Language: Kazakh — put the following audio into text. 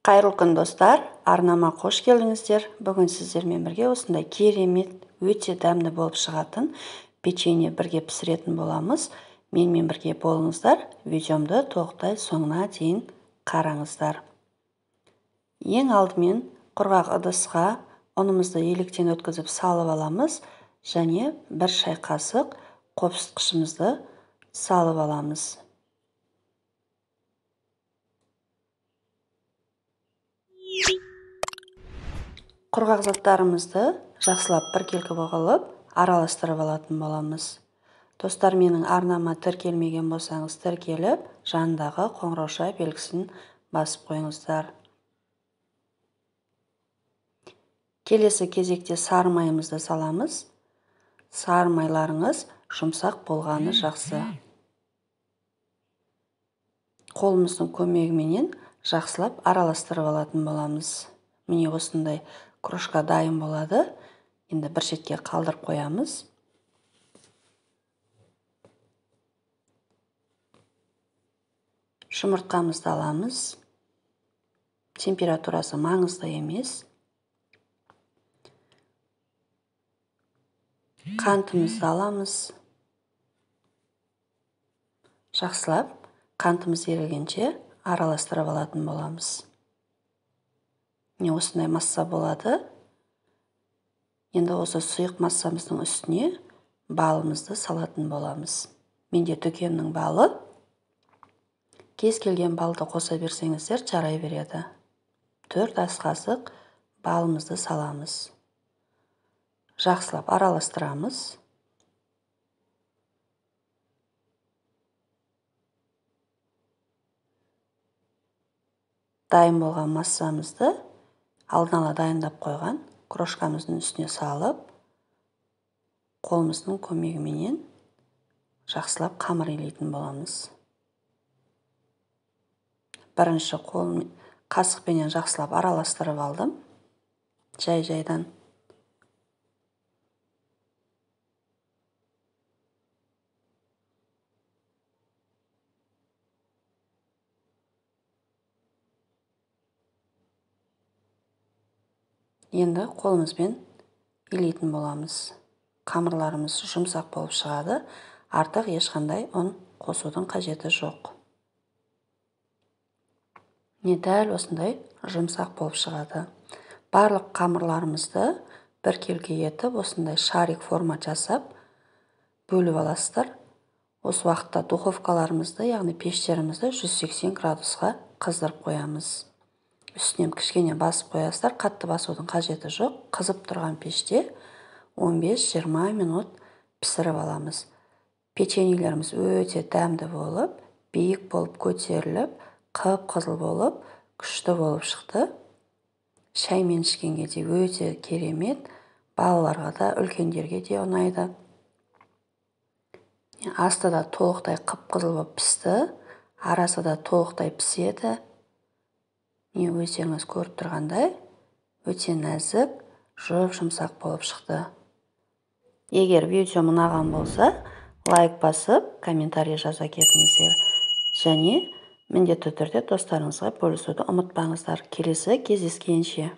Қайырлы күн, достар! Арнама қош келдіңіздер. Бүгін сіздермен бірге осындай керемет, өте дәмді болып шығатын печенье бірге пісіретін боламыз. Менімен бірге болыңыздар. Видеомды толықтай соңына дейін қараңыздар. Ең алдымен құрғақ ыдысқа ұнымызды електен өткізіп салып аламыз және бір шай қасық қопсытқышымызды салып аламыз. Құрғақ заттарымызды жақсылап біркелкі қылып араластырып алатын боламыз. Достар, менің арнама тіркелмеген болсаңыз, тіркеліп, жанындағы қоңырауша белгісін басып қойыңыздар. Келесі кезекте сары майымызды саламыз. Сары майларыңыз жұмсақ болғаны жақсы. Қолымыздың көмегіменен жақсылап араластырып алатын боламыз. Міне осындай крошка дайын болады. Енді бір шетке қалдырып қоямыз. Жұмыртқамызды аламыз. Температурасы маңызды емес. Қантымызды аламыз. Жақсылап қантымыз ерігенше араластырып алатын боламыз. Міне осындай масса болады. Енді осы сұйық массамыздың үстіне балымызды салатын боламыз. Менде дүкеннің балы. Кез келген балды қоса берсеңіздер жарай береді. 4 ас қасық балымызды саламыз. Жақсылап араластырамыз. Дайын болған массамызды алдын ала дайындап қойған крошкамыздың үстіне салып, қолымыздың көмегіменен жақсылап қамыр илейтін боламыз. Бірінші қол қасықпенен жақсылап араластырып алдым. Жай-жайдан. Енді қолымызбен илейтін боламыз. Қамырларымыз жұмсақ болып шығады. Артық ешқандай ұн қосудың қажеті жоқ. Міне дәл осындай жұмсақ болып шығады. Барлық қамырларымызды біркелкі етіп, осындай шарик форма жасап бөліп аласыздар. Осы уақытта духовкаларымызды, яғни пештерімізді 180 градусқа қыздырып қоямыз. Үстінен кішкене басып қоясыздар, қатты басудың қажеті жоқ. Қызып тұрған пеште 15-20 минут пісіріп аламыз. Печеньелеріміз өте дәмді болып, биік болып көтеріліп, қып-қызыл болып, күшті болып шықты. Шаймен ішкенге де өте керемет, балаларға да, үлкендерге де ұнайды. Асты да толықтай қып-қызыл болып пісті, арасы да толықтай піседі. Міне өздеріңіз көріп тұрғандай, өте нәзік, жұп-жұмсақ болып шықты. Егер видео ұнаған болса, лайк басып, комментарий жаза кетіңіздер. Және міндетті түрде достарыңызға бөлісуді ұмытпаңыздар. Келесі кездескенше.